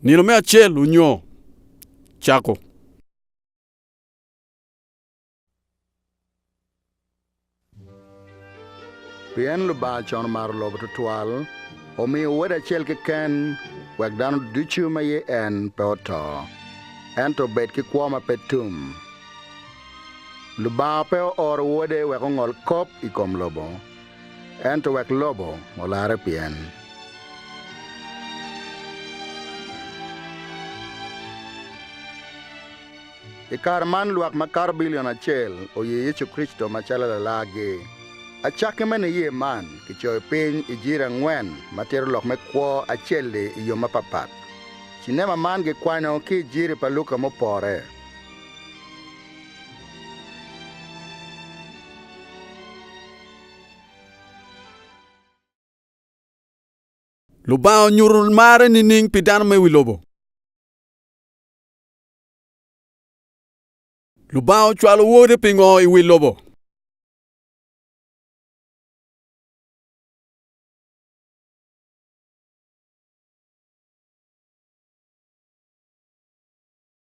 Nino me acel onyo cako. Pien Lubanga con omaro lobo twatwal, omiyo Wode acel keken, wek dano ducu ma ye en pe oto, ento obed ki kwo ma pe tum. Lubanga pe ooro Wode wek ongol kop i kom lobo, ento wek lobo olarre pi en. I kare man lwak makato bilion acel oye Yecu Kricito macalo Lalargi. Acakki me niye man kicoyo piny i jiri angwen ma tito lok me kwo acel-li i yo mapatpat. Cinema man gikwanyo ki i jiri pa Luka mupore. Lubanga onyuto marre nining pi dano me wi lobo? Lubanga ocwalo Wode pingo i wi lobo?